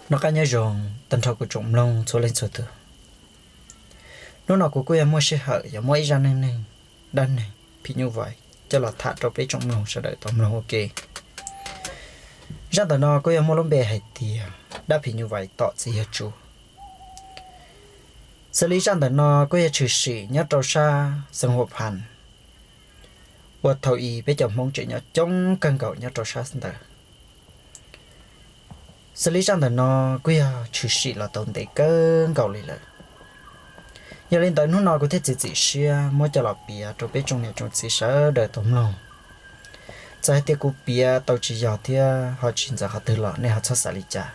Noj qab nyob zoo tag nrho kuv tsoom mloog txhua leej txhua tus. Hnub no kuv kuj yog muaj sij hawm yuav muab ib zaj neej neeg dab neeg phim nyuj vais coj los tham rau peb tsoom mloog sawv daws tau mloog ua ke. Zaj ntawm no kuj yog muaj lub npe hais tias dab phim nyuj vais tom txiv yawg Tsu. Xws li zaj ntawm no kuj yog tshwm sim nyob rau sab xeev Huam Phas, uas thaum i peb cov Hmoob tseem nyob coob kawg nkaus nyob rau sab ntawd. Xws li zaj ntawm no kuj yog tshwm sim los tau ntev kawg nkaus li lawm. Yog li ntawd hnub no kuv thiaj txiav txim siab muab coj los piav rau peb tsoom niam tsoom txiv sawv daws tau mloog. Txawm hais tias kuv piav tau tsis yog thiab ho tsis ntxaws qhov twg los nej ho txhob xav li cas.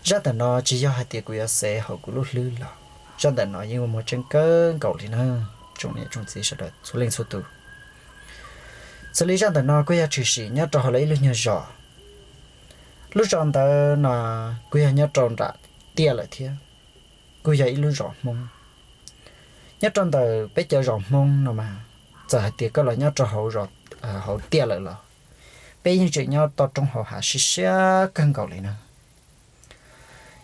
Zaj ntawm no tsis yog hais tias kuv yuav xev hauv kuv lub hlwb los, zaj ntawm no yeej muaj tseeb kawg nkaus li na, tsoom niam tsoom txiv sawv daws txhua leej txhua tus. Xws li zaj ntawm no kuj yog tshwm sim nyob rau hauv lawv ib lub nyuag zos. Lub zos ntawd no kuj yog nyob rau nram tiaj lawm thiab, kuj yog ib lub zos Hmoob. Nyob rau ntawm peb cov zos Hmoob no mas, txawm hais tias koj los nyob rau hauv, hauv tiaj lawm los peb yeej tseem nyob toj roob hauv hav siab siab kawg nkaus li na.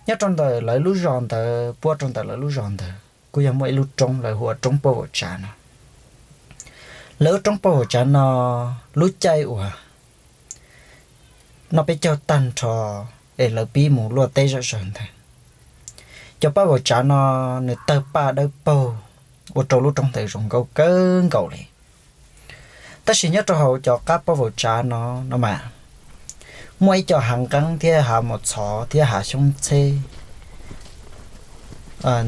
Nyob rau ntawm lawv lub zos ntawd, puab rau ntawm lawv lub zos ntawd kuj yog muaj ib lub roob lawv hu ua roob Paj Vaum Tsav no. Lawv lub roob Paj Vaum Tsav no, lub caij uas noj peb caug tag nrho es lawv pib mus luaj teb zom zaws ntawd, cov Paj Vaum Tsav no nws tawg paj dawb paug ua rau lub roob ntawd zoo nkauj kawg nkaus li. Tab sis nyob rau hauv cov qab Paj Vaum Tsav no no mas, muaj ib co hav nqeeb thiab hav mos txhov thiab hav xyoob txheb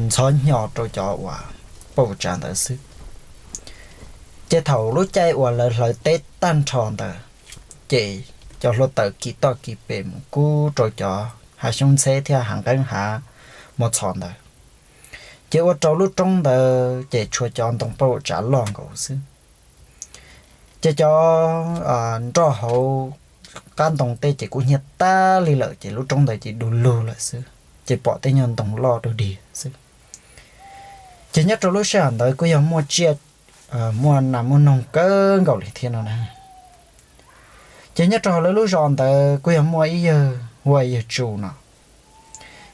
ntxhov hnyo rau cov uas Paj Vaum Tsav ntawd xwb. Ces thaum lub caij uas lawv hlawv teb tag nrho ntawd, ces cov hluav taws kis toj kis pem mus kub rau cov hav xyoob txheb thiab hav nqeeb hav mos txhov ntawd, ces ua rau lub roob ntawd ces tshuav cov ntoo Paj Vaum Tsav loj nkaus xwb. Ces cov nroj hauv qab ntoo tej ces kub hnyiab tag li lawm, ces lub roob ntawd ces du lug lawm xwb, ces pom tej nyuag ntoo loj dug dig xwb. Ces nyob rau lub sij hawm ntawd kuj yog muaj tsiaj, muaj nas muaj noog kawg nkaus li thiab no na. Ces nyob rau hauv lawv lub zos ntawd kuj yog muaj ib yawg hu ua yawg Tsu no.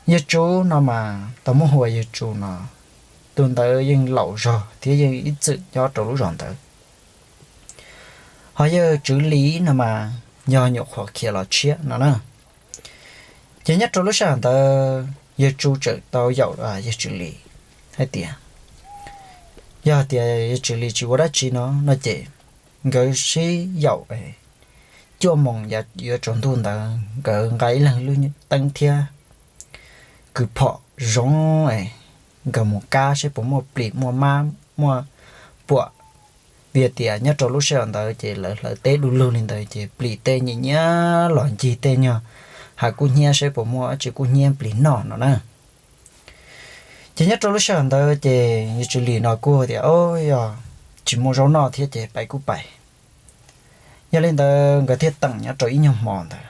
Yawg Tsu no mas tau muab hu ua yawg Tsu no, tus ntawd yeej laus zog thiab yeej ib txwm nyob rau lub zos ntawd. Ho yawg Tswv Lis no mas yog nyuam qhuav khiav los tshiab no na. Ces nyob rau lub sij hawm ntawd yawg Tsu txawm tau yaum yawg Tswv Lis hais tias, yog tias yawg Tswv Lis tsis ua dab tsi no no ces nkawd sib yaum, cuaj moos yuav tsaus ntuj ntawd nkawd nqa ib leeg lub teeb thiab kws phom zoo, nkawd mus kab seb puas muaj plis muaj mab muaj puam. Vim tias nyob rau lub sij hawm ntawd ces lawv hlawv teb du lug li ntawd ces plis tej nyiam nyiam los ncig tej nyuag hav kub hnyiab seb puas muaj dab tsi kub hnyiab plis noj no na. Ces nyob rau lub sij hawm ntawd ces yawg Tswv Lis no kuj tias, o, yog tsis muaj zaub noj thiab ces pais kuj pais. Yog li ntawd nkawd thiaj teem nyob rau ib nyuag hmo ntawd.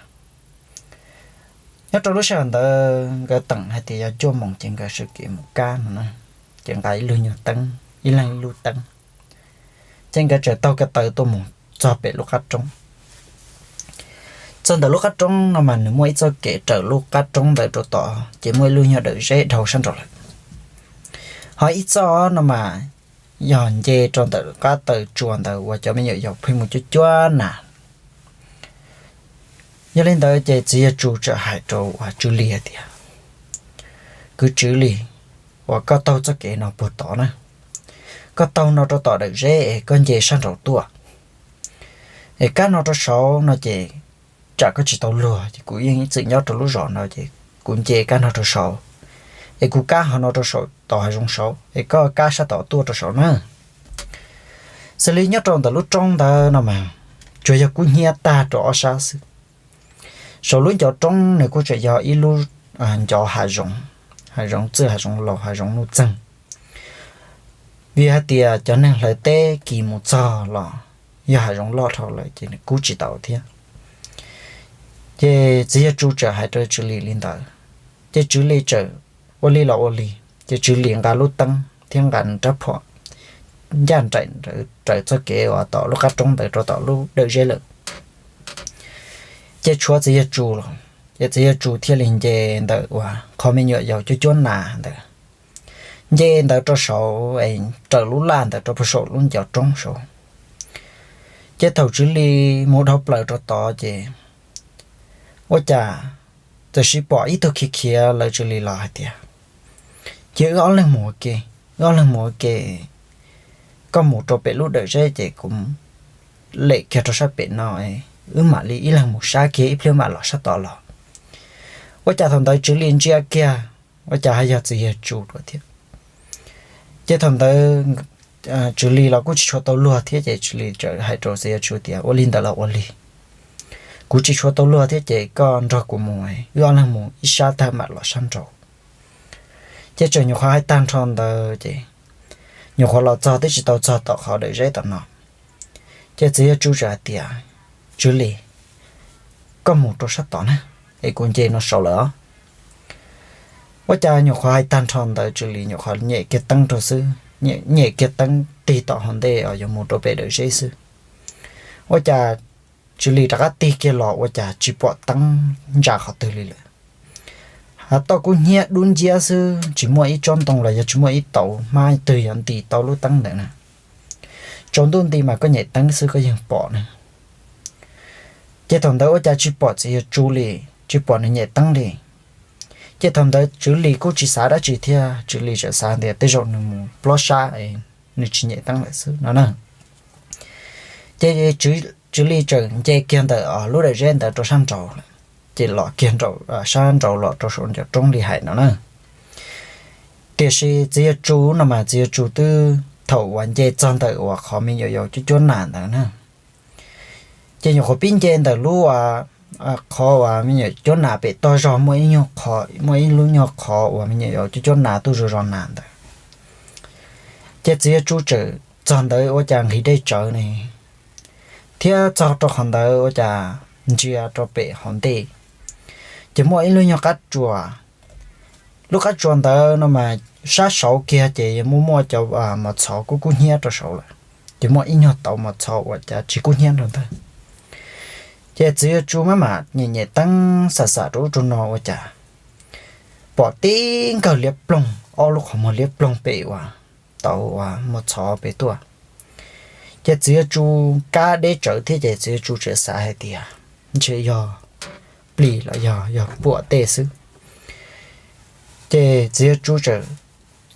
Nyob rau lub sij hawm ntawd nkawd teem hais tias yog cuaj moos ces nkawd sawv kev mus kab no na. Ces nqa ib lub nyuag teeb, ib leeg ib lub teeb, ces nkawd txawm taug ko taw tuaj mus txog pem lub qab roob. Txog ntawm lub qab roob no mas nws muaj ib txoj kev raws lub qab roob ntawd rau tod ces muaj ib lub nyuag dawm zeb dhau sab nraud lawm. Ho ib txoj no mas yog nce rau ntawm qab taw tsua ntawd uas cov me nyuam yaus pheej mus cuab cuab nas. Yog li ntawd ces txiv yawg Tsu txawm hais rau uas Tswv Lis hais tias, kwv Tswv Lis, uas koj taug txoj kev no puag tod na, koj taug no rau tom dawm zeb es koj nce sab nraud tuaj, es kab no rau saud no ces tsam koj tsis tau luag ces kuv yeej ib txwm nyob rau lub zos no ces kuv nce kab no rau saud, es kuv kab ho no rau saum tom hav zoov saud es koj kab sab tod tuaj rau saud na. Xws li nyob rau ntawm lub roob ntawd no mas tsuas yog kub hnyiab tag rau ob sab xwb. Saum lub ncov roob nws kuj tseem yog ib lub ncov hav zoov, hav zoov txwj hav zoov laus hav zoov nuj txeeg. Vim hais tias cov neeg hlawv teb kis mus txog los yog hav zoov loj dhau lawm ces nws kub tsis tau thiab. Ces txiv yawg Tsu txawm hais rau Tswv Lis li ntawd, ces Tswv Lis txawm ua li los ua li, ces Tswv Lis nqa lub teeb thiab nqa nws rab phom ncaj nraim raws txoj kev uas tom lub qab roob ntawd rau tom lub dawm zeb lawm. Ces tshuav txiv yawg Tsu los, Ces txiv yawg Tsu thiaj li nce ntawm uas qhov me nyuam yaus cuab cuab nas ntawd, nce ntawd rau saud es raws lub laj ntawd rau puag saum lub ncov roob saud. Ces thaum Tswv Lis mus dhau plaws rau tod ces ua cas txawm sis pom ib tug khiav khiav lawv Tswv Lis los hais tias, Cia wb ob leeg mus ua ke, wb ob leeg mus ua ke, koj mus rau pem lub dawm zeb ces kuv lem kiag rau sab pem no, wb mam li ib leeg mus sab kiag ib pliag mam los sab tod los. Ua cas thaum ntawd Tswv Lis ntsia kiag, ua cas ho yog txiv yawg Tsu thiab. Ces thaum ntawd Tswv Lis los kuj tsis tshua tau luag thiab ces Tswv Lis txawm hais rau txiv yawg Tsu tias, Ua li ntawd los ua li, kuv tsis tshua tau luag thiab ces koj nrog kuv mus, wb ob leeg mus ib sab tag mam los sab nraud. Ces txawm nyuam qhuav hais tag nrho ntawd ces nyuam qhuav los txog twb tsis tau txog tom qhov dawm zeb tom no, ces txiv yawg Tsu txawm hais tias, Tswv Lis, koj mus rau sab tod na, es kuv nce no saud lawm os. Ua cas nyuam qhuav hais tag nrho ntawd Tswv Lis nyuam qhuav nyem kiag teeb rau xwb, nyem kiag teeb tig tom hauv ntej uas yuav mus rau pem dawm zeb xwb. Ua cas Tswv Lis rov qab tig kiag los ua cas tsis pom teeb ntsa qhov twg li lawm. Hav toj kub hnyiab dub nciab xwb, tsis muaj ib tsob ntoo los yog tsis muaj ib tauv hmab twg yuav nti tau lub teeb ntawd na. Tsaus ntuj nti mas koj nyem teeb xwb koj yeej pom na. Ces thaum ntawd ua cas tsis pom txiv yawg Tsu li, tsis pom nws nyem teeb li. Ces thaum ntawd Tswv Lis kuj tsis xav dab tsi thiab, Tswv Lis txawm xav tias tej zaum nws mus plob sab, nws tsis nyem teeb lawm xwb no na. Ces Tswv Lis txawm nce kiag ntawm lub dawm zeb ntawd rau sab nraud lawm, ces los kiag sab nraud los rau saum ncov roob li hais no na. Tiam sis txiv yawg Tsu no mas txiv yawg Tsu twb thaum uas nce txog ntawm uas qhov me nyuam yaus cuab cuab nas ntawd na, ces nyuam qhuav pib nce ntawm lub qhov uas me nyuam cuab nas pem toj zog muaj ib nyuag qhov, muaj ib lub nyuag qhov uas me nyuam yaus cuab cuab nas tuaj zov zov nas ntawd. Ces txiv yawg Tsu txawm txog ntawd ua cas nqhis dej tsawv ne, thiab txog rau qhov ntawd ua cas ntsia rau pem hauv ntej, ces muaj ib lub nyuag qab tsua. Lub qab tsua ntawd no mas sab saud kiag ces yuav muaj muaj cov mos txhov kub kub hnyiab rau saud lawm, ces muaj ib nyuag tauv mos txhov uas cas tsis kub hnyiab nrog ntawd. Ces txiv yawg Tsu maj mam nyem nyem teeb xam xam rau ub rau no ua cas pom tib nkawg liab ploog, ob lub qhov muag liab ploog pem uas tauv uas mos txhov pem tuaj. Ces txiv yawg Tsu kab deb tsawv thiab ces txiv yawg Tsu txawm xav hais tias ntshe yog plis los yog yog puam tej xwb. Ces txiv yawg Tsu txawm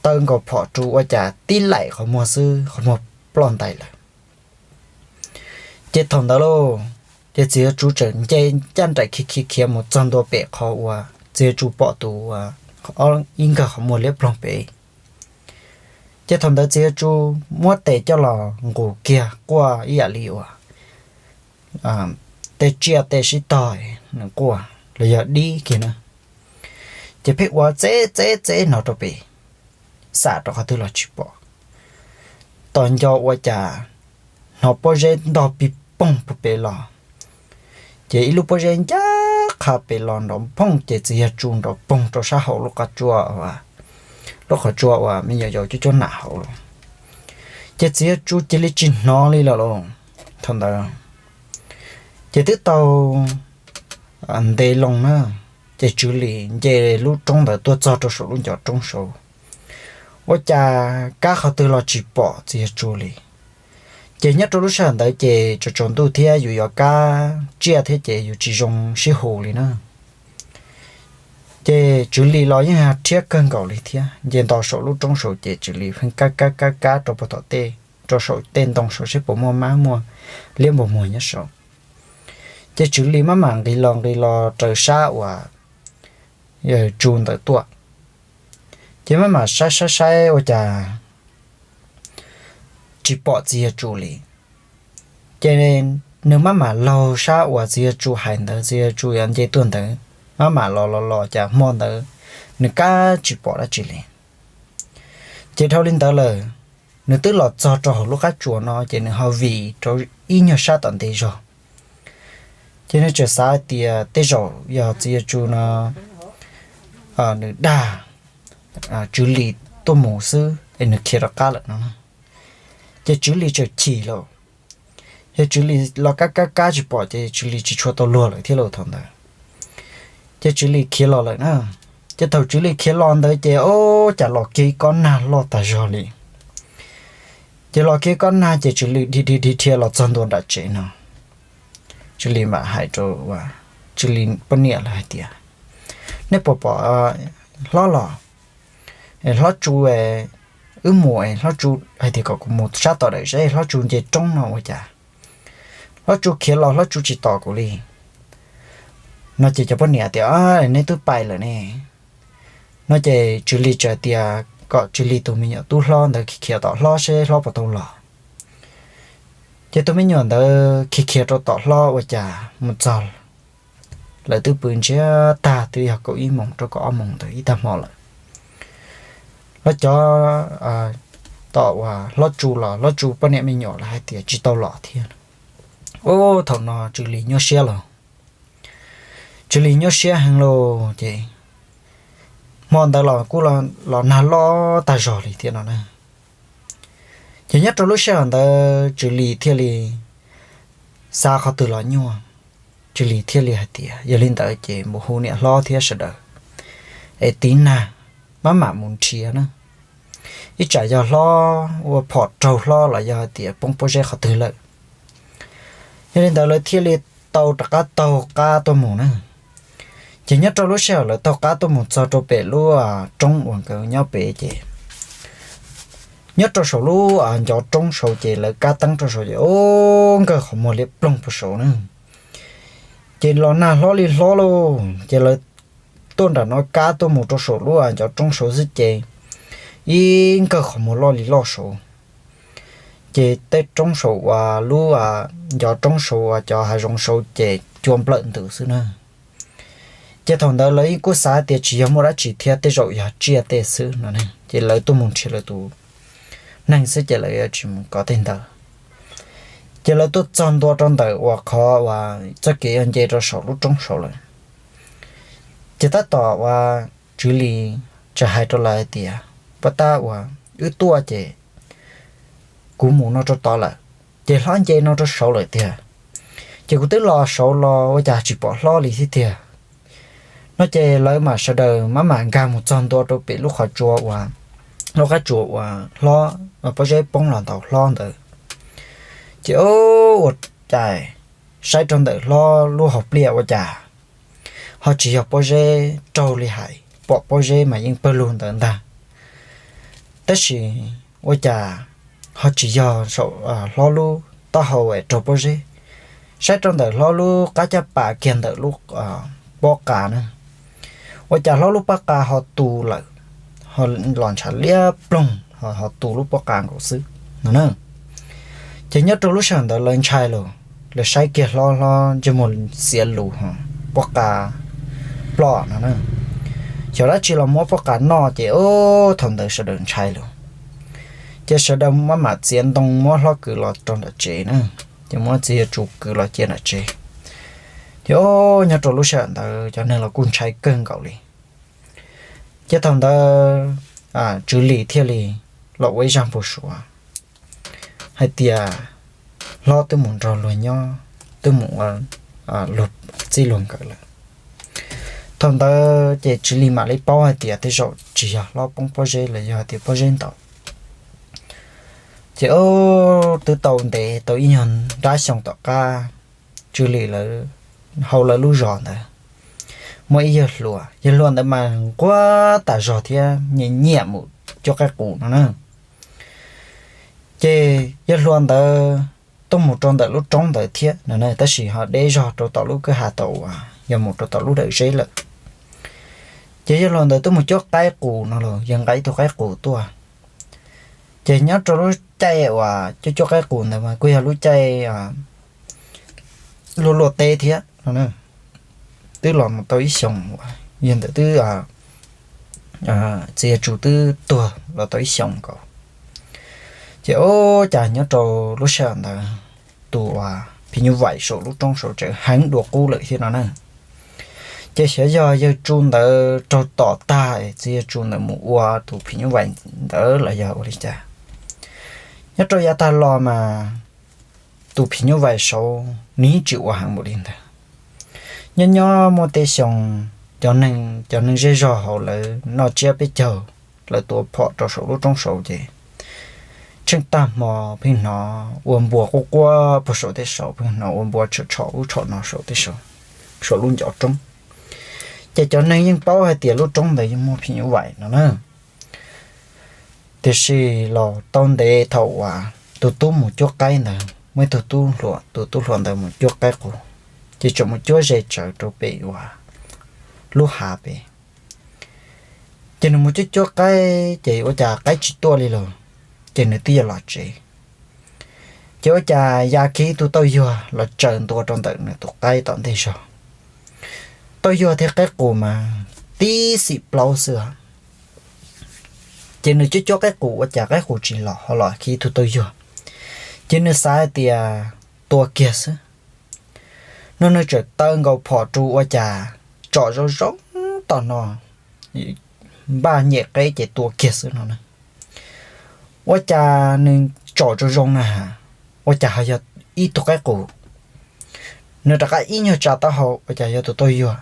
taw nkaus phom rau ua cas tib laim qhov muag xwb qhov muag ploj ntais lawm. Ces thaum ntawd lauj, ces txiv yawg Tsu txawm nce ncaj nraim khiav khiav khiav mus txog ntua pem qhov uas txiv yawg Tsu pom tus ua ib nkawg qhov muag liab ploog pem. Ces thaum ntawd txiv yawg Tsu muab tes coj los nqus kiag quaj ib yam li uas tej tsiaj tej sib tog nws quaj los yog dib kiag na. Ces pheej ua txeb txeb txeb no rau pem, xam rau qhov twg los tsis pom. Tos nco ua cas hnov pob zeb ntog pig poog puag pem los, ces ib lub pob zeb ncaj qha pem los nrov phooj ces txiv yawg Tsu nrov poog rau sab hauv lub qhov tsua, lub qhov tsua uas me nyuam yaus cuab cuab nas hauv lawm. Ces txiv yawg Tsu cia li tsis hnov li lawm lauj. Thaum ntawd ces twb tau ntev loo na, ces Tswv Lis nce lub roob ntawd tuaj txog rau saum lub ncov roob saud, ua cas kab qhov twg los tsis pom txiv yawg Tsu li. Ces nyob rau lub sij hawm ntawd ces tsaus tsaus ntuj thiab yus yuav kab tsiaj thiab ces yus tsis zoo sib hu li na. Ces Tswv Lis los yeej rhiab kawg nkaus li thiab, nce nto saum lub roob saud ces Tswv Lis pheej kab kab kab kab rau puag tom tej, rau saum tej ntoo saud seb puas muaj mab muaj liab npog muag nyob saud. Ces Tswv Lis maj mam nqis los nqis los raws sab uas yawg Tsu ntawd tuaj, ces maj mam saib saib saib ua cas tsis pom txiv yawg Tsu li. Ces nws maj mam laug sab uas txiv yawg Tsu hais ntawd, txiv yawg Tsu yuav nce tuaj ntawd, maj mam los los los cas hmo ntawd nws kab tsis pom dab tsi li. Ces dhau li ntawd lawm, nws twb los txog rau hauv lub qab tsuas no ces nws ho vim rau ib nyuag sab tom ntej zog. Ces nws txawm xav hais tias tej zaum yog txiv yawg Tsu no nws dag Tswv Lis tuaj mus xwb es nws khiav rov qab lawm no. Ces Tswv Lis txawm chim lawm, yog Tswv Lis los kab kab kab tsis pom ces Tswv Lis tsis tshua tau luag lawm thiab lauj thaum ntawd. Ces Tswv Lis khiav los lawm na. Ces thaum Tswv Lis khiav los ntawd ces ua cas los kiag ib kob nag loj tag zog li. Ces los kiag ib kob nag ces Tswv Lis dhia dhia dhia dhia los txog ntua nram tsev no. Tswv Lis mam hais rau Tswv Lis poj niam lawv hais tias, nej puas pom hlob los, hlob tsu, wb mus, hlob tsu hais tias kom kuv mus sab tom dawm zeb, hlob tsu nce roob no ua cas hlob tsu khiav los hlob tsu tsis tos kuv li. No ces cov poj niam tias, neb twb pais lawm ne. No ces Tswv Lis txawm tias kom Tswv Lis tus me nyuam tub hlob ntawd khiav khiav tom hlob seb hlob puas tau los. Ces tus me nyuam ntawd khiav khiav rau tom hlob ua cas mus txog lawv twb pw ntsiag tag twb yog kaum ib moos rau kaum ob moos ntawd ib tag hmo lawm. Los cov tom uas hlob tsu los hlob tsu poj niam me nyuam lawv hais tias tsis tau los thiab. Ua thaum no Tswv Lis nyuaj siab los, Tswv Lis nyuaj siab heev lauj ces hmo ntawd los kuj los nag loj tag zog li thiab no na. Ces nyob rau lub sij hawm ntawd Tswv Lis thiaj li xav qhov twg los nyuaj, Tswv Lis thiaj li hais tias yog li ntawd ces mus hu niam hlob thiab sawv daws es tiv nag maj mam mus nrhiav na. Ib tsam yog hlob ua phom raug hlob los yog hais tias poob pob zeb qhov twg lawm. Yog li ntawd lawv thiaj li tau rov qab taug qab tuaj mus na. Ces nyob rau lub sij hawm lawv taug qab tuaj mus txog rau pem lub roob uas nkawd nyob pem ces nyob rau saum lub ncov roob saud ces lawv kab teeb rau saud ces ub nkawg qhov muag liab ploog puag saud na. Ces los nag hlob li hlob lauj ces lawv tuaj nram no kab tuaj mus rau saum lub ncov roob saud xwb ces ib nkawg qhov muag loj li loj saud. Ces tej roob saum uas lub ncov roob saud uas cov hav zoov saud ces cua nplawm ntws xwb na. Ces thaum ntawd lawv yeej kuj xav tias tsis yog muaj dab tsi thiab tej zaum yog tsiaj tej xwb no ces lawv tuaj mus nrhiav lawv tus neeg xwb ces lawv yuav tsis mus kov tej ntawd. Ces lawv tuaj txog ntua rau ntawm uas qhov uas txoj kev yuav nce rau saum lub roob saud lawm. Ces tab tom uas Tswv Lis txawm hais rau lawv hais tias, puab tab uas wb tuaj ces kuv mus no rau tod lawm, ces hlob nce no rau saud lawm tiag. Ces kuv twb los saud los ua cas tsis pom hlob li thiab tiag. No ces lawv mam sawv daws maj mam nkag mus txog ntua rau pem lub qhov tsua uas, lub qab tsua uas hlob, pob zeb poob los ntaus hlob ntawd. Ces ua cas saib rau ntawm hlob lub hauv pliaj ua cas ho tsis yog pob zeb raug li hais, pom pob zeb mas yeej pawg lug ntawd ntag. Tab sis ua cas ho tsis yog saum hlob lub taub hau es raug pob zeb. Saib rau ntawm hlob lub qab caj pas kiag ntawm lub pob qa na, ua cas hlob lub pob qa ho tu lawm, ho los ntshav liab ploog ho tu lub pob qa nkaus xwb no na. Ces nyob rau lub sij hawm ntawd lawv ntshai lawm, lawv saib kiag hlob, hlob ntsej muag xiav lus, pob qa ploj no na. Xyov dab tsi los muab pob qa noj ces ua thaum ntawd sawv daws ntshai lawm. Ces sawv daws maj mam txiav ntoo muab hlob kwv los rau nram tsev na, ces muab txiv yawg Tsu kwv los cia nram tsev. Ces nyob rau lub sij hawm ntawd cov neeg los kuj ntshai kawg nkaus li. Ces thaum ntawd Tswv Lis thiaj li los ua ib zaj npau suav hais tias hlob twb mus nrog luag nyob, twb mus ua luag txij luag nkawm lawm. Thaum ntawd ces Tswv Lis mam li paub hais tias tej zaum tsis yog hlob poob pob zeb los yog tias pob zeb ntaus. Ces twb tau ntev tau ib nyuag nrab xyoo tom qab, Tswv Lis lawv hauv lawv lub zos ntawd muaj ib yawg hluas, yawg hluas ntawd mas nquag tas zog thiab nyiam nyiam mus cuab qaib qus no na. Ces yawg hluas ntawd tuaj mus rau ntawm lub roob ntawd thiab no na, tab sis ho deb zog rau tom lub kwj ha tau uas yog mus rau tom lub dawm zeb lawm. Ces yawg hluas ntawd tuaj mus cuab qaib qus no los yawg nqa ib tug qaib qus tuaj. Ces nyob rau lub caij uas cuab cuab qaib qus ntawd mas kuj yog lub caij luaj luaj teb thiab no. Twb los mus tau ib xyoos, yog ntawm twb txiv yawg Tsu twb tuag los tau ib xyoos nkaus. Ces ua cas nyob rau lub sij hawm ntawd tus uas phim nyuj vaim saum lub roob saud tseem heev dua qub lawm thiab no na. Ces xyov yog yawg Tsu ntawd raug tom tag txiv yawg Tsu ntawd mus ua tus phim nyuj vaim ntawd los yog ua li cas. Nyob rau yav tag los mas tus phim nyuj vaim saud nws yeej tsis ua heev npaum li ntawd. Nyob nyob muaj tej xyoo cov neeg, cov neeg zej zog hauv lawv noj tsiab peb caug, lawv tua phom rau saum lub roob saud ces tsheej tag hmo pheej hnov ua npua quaj quaj puag saum tej saud, pheej hnov ua npua tshom tshom ub tshom no saum tej saud, saum lub ncov roob. Ces cov neeg yeej paub hais tias lub roob ntawd yeej muaj phim nyuj vais no na. Tiam sis los tau ntev thaum uas tus tub mus cuab qaib ntawd, muaj ib tug tub hluas, tus tub hluas ntawd mus cuab qaib qus, ces tseem mus cuab ze tsawv rau pem uas lub hav pem. Ces nws mus cuab cuab qaib ces ua cas qaib tsis tuaj li lawm, ces nws twb yuav los tsev. Ces ua cas ya kiag ib tug tauj yuag los tsaws ntua rau ntawm nws tus qaib tom ntej zog. Tauj yuag thiab qaib qus mas tib xim plaub xwb. Ces nws cuab cuab qaib qus ua cas qaib qus tsis los, ho los kiag ib tug tauj yuag. Ces nws xav hais tias tua kiag xwb. No nws txawm taw nkaus phom rau ua cas tsom zoo zoo tom no, npaj nyem qeb ces tua kiag xwb no na. Ua cas nws tsom zoo zoo na, ua cas ho yog ib tug qaib qus. Nws rov qab ib nyuag tsa taub hau ua cas yog tus tauj yuag.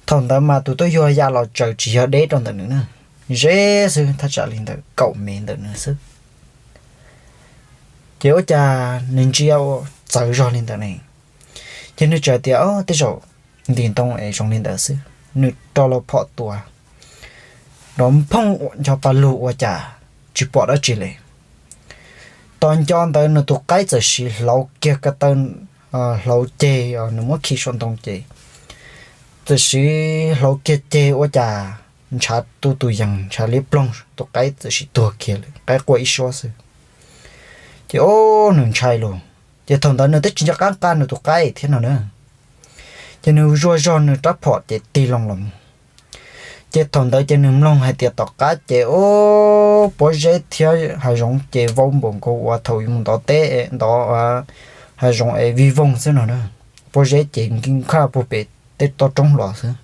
Thaum ntawd mas tus tauj yuag ya los tsaws tsis yog deb rau ntawm nws na, ze xwb, thaj tsam li ntawm kaum mev ntawm nws xwb. Ces ua cas nws ntsia ua txawv zog li ntawd ne, ces nws txawm tias, o, tej zaum ntim ntoo es zoo li ntawd xwb. Nws rau los phom tua, nrov nphooj ncho pa lug ua cas tsis pom dab tsi li. Tos nco ntawd nws tus qaib txawm siv hlauv kiag ko taw, hlauv ceg, nws muab khi saum ntoo ces txawm siv hlauv kiag ceg ua cas ntshav tu tus yees ntshav liab ploog, tus qaib txawm sim tuag kiag lawm, qaib quaj ib suab xwb. Ces o, nws ntshai lawm, ces thaum ntawd nws twb tsis nco qab nqa nws tus qaib thiab no na. Ces nws zuaj zog nws rab phom ces tig loo los mus. Ces thaum ntawd ces nws mloog hais tias tom qab ces o, pob zeb thiab hav zoov ces vau npaum nkaus ua thaum yus mus ntov teb, ntov hav zoov es vij voog xwb no na. Pob zeb ces nkig nkhaj puag pem tej toj roob los xwb.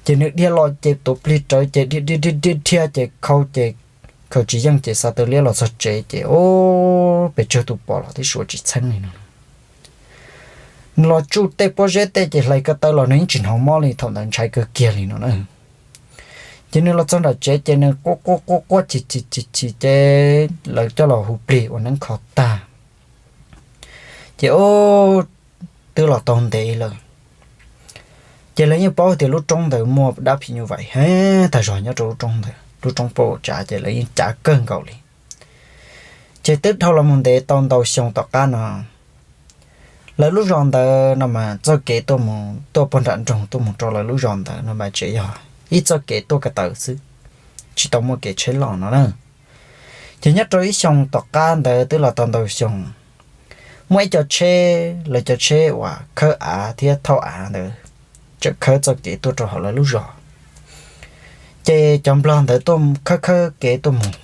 Ces nws dhia los ces tuav plig rawv ces dhia dhia dhia dhia ces khau ces khaws tsis yeej ces xa taw liab los txog tsev ces o, pes tsawg tus pom los twb suav tsis txheeb li no. Nws los tsuj tej pob zeb tej ces hlais ko taw los nws yeej tsis hnov mob li, thaum ntawd ntshai kawg kiag li no na. Ces nws los txog nram tsev ces nws quaj quaj quaj quaj chim chim chim chim ces lawv coj los hu plig ua neeb kho tag. Ces o, twb los tau ntev lawm, ces lawv yeej paub tias lub roob ntawd muaj dab phim nyuj vais heev tag zog nyob rau lub roob ntawd, lub roob paj tsav ces lawv yeej cav kawg nkaus li. Ces twb dhau los mus ntev tau ntau xyoo tom qab no, lawv lub zos ntawd no mas txoj kev tuaj mus tuaj puag nram nroog tuaj mus rau lawv lub zos ntawd no mas tseem yog ib txoj kev tuaj ko taw xwb, tsis tau muaj kev tsheb los no na. Ces nyob rau ib xyoo tom qab ntawd twb los tau ntau xyoo, muaj ib co tsheb, lawv cov tsheb uas khawb av thiab thauj av ntawd txawm khawb txoj kev tuaj rau hauv lawv lub zos. Ces cov nplog ntawd tuaj khawb khawb kev tuaj mus.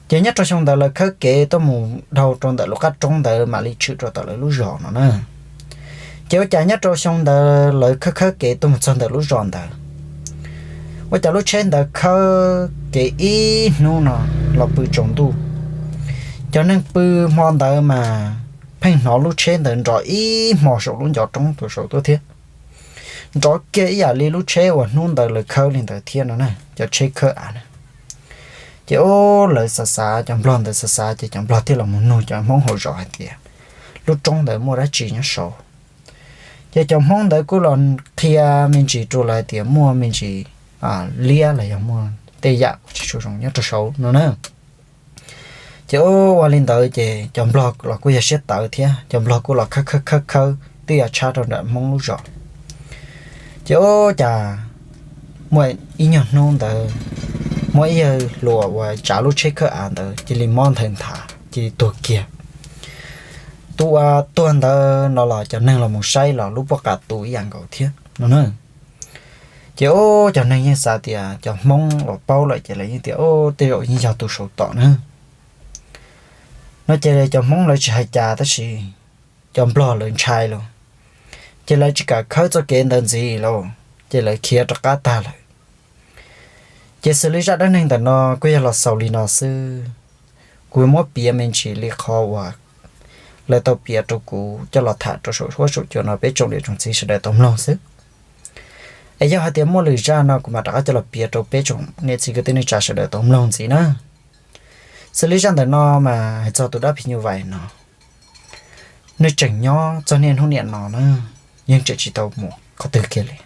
Ces nyob rau xyoo ntawd lawv khawb kev tuaj mus dhau rau ntawm lub qab roob ntawd mam li tshwm rau tom lawv lub zos no na. Ces ua cas nyob rau xyoo ntawd lawv khawb khawb kev tuaj mus txog ntawm lub zos ntawd, ua cas lub tsheb ntawd khawb kev ib hnub no los pw tsaus ntuj. Cov neeg pw hmo ntawd mas pheej hnov lub tsheb ntawd nrov ib hmo saum lub ncov roob tuaj saud tuaj thiab. Nrov kiag ib yam li lub tsheb uas hnub ntawd lawv khawb li ntawd thiab no na, cov tsheb khawb av na. Ces o, lawv xav xav, cov nplog ntawd xav xav ces cov nplog thiaj los mus nug cov hmoob hauv zos hais tias lub roob ntawd muaj dab tsi nyob saud. Ces cov hmoob ntawd kuj los qhia me ntsis rau lawv hais tias muaj me ntsis liab los yog muaj tej yam uas tsis tshua zoo nyob rau saud no na. Ces ua li ntawd ces cov nplog los kuj yog siab tawv thiab, cov nplog kuj los khawb khawb khawb khawb twb yuav tshab rau nram hmoob lub zos. Ces ua cas muaj ib nyuag hnub ntawd, muaj ib yawg hluas uas tsav lub tsheb khawb av ntawd cia li mob nthaws nthav cia li tuag kiag. Tus uas tuag ntawd no los cov neeg los mus saib los lub pob qa tu ib yam nkaus thiab no na. Ces o, cov neeg yeej xav tias cov hmoob los paub lawm ces lawv yeej tias o, tej zaum yeej yog tus saum tom na. No ces cov hmoob lawv tsis hais cas tab sis cov nplog lawv ntshai lawm, ces lawv tsis kam khawb txoj kev ntawd ntxiv lawm, ces lawv khiav rov qab tag lawm. Ces xws li zaj dab neeg ntawm no kuj yog los xaus li no xwb. Kuv muab piav me ntsis li qhov uas lawv tau piav rau kuv coj los tham rau saum huab saum cua no peb tsoom niam tsoom txiv sawv daws tau mloog xwb. Es yog hais tias muaj lwm zaj no kuv mam rov qab coj los piav rau peb tsoom niam txiv kwv tij neej tsa sawv daws tau mloog ntxiv na. Xws li zaj ntawm no mas hais txog tus dab phim nyuj vais no, nws tseem nyob txog niaj hnub niam no na, yeej tseem tsis tau mus qhov twg kiag li.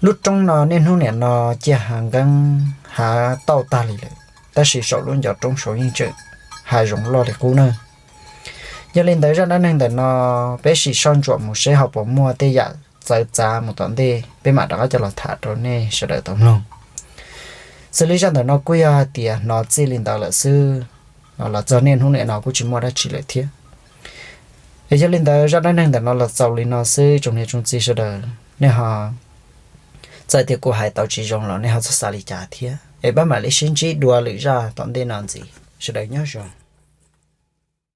Lub roob no niaj hnub niam no ciaj hav nqeeb hav tauj tag li lawm, tab sis saum lub ncov roob saud yeej tseem hav zoov loj li qub na. Yog li ntawd zaj dab neeg ntawm no peb sim soj ntsuam mus seb ho puas muaj tej yam txawv txav mus tom ntej, peb mam rov qab coj los tham rau nej sawv daws tau mloog. Xws li zaj ntawm no kuj yog hais tias hnov txij li ntawd lawm xwb, los txog niaj hnub niam no kuj tsis muaj dab tsi lawm thiab. Es yog li ntawd zaj dab neeg ntawm no los xaus li no xwb tsoom niam tsoom txiv sawv daws, nej ho, txawm tias kuv hais tau tsis zoo los nej ho txhob xav li cas thiab, es peb mam li sib ntsib dua lwm zaj tom ntej no ntxiv, sawv daws nyob zoo.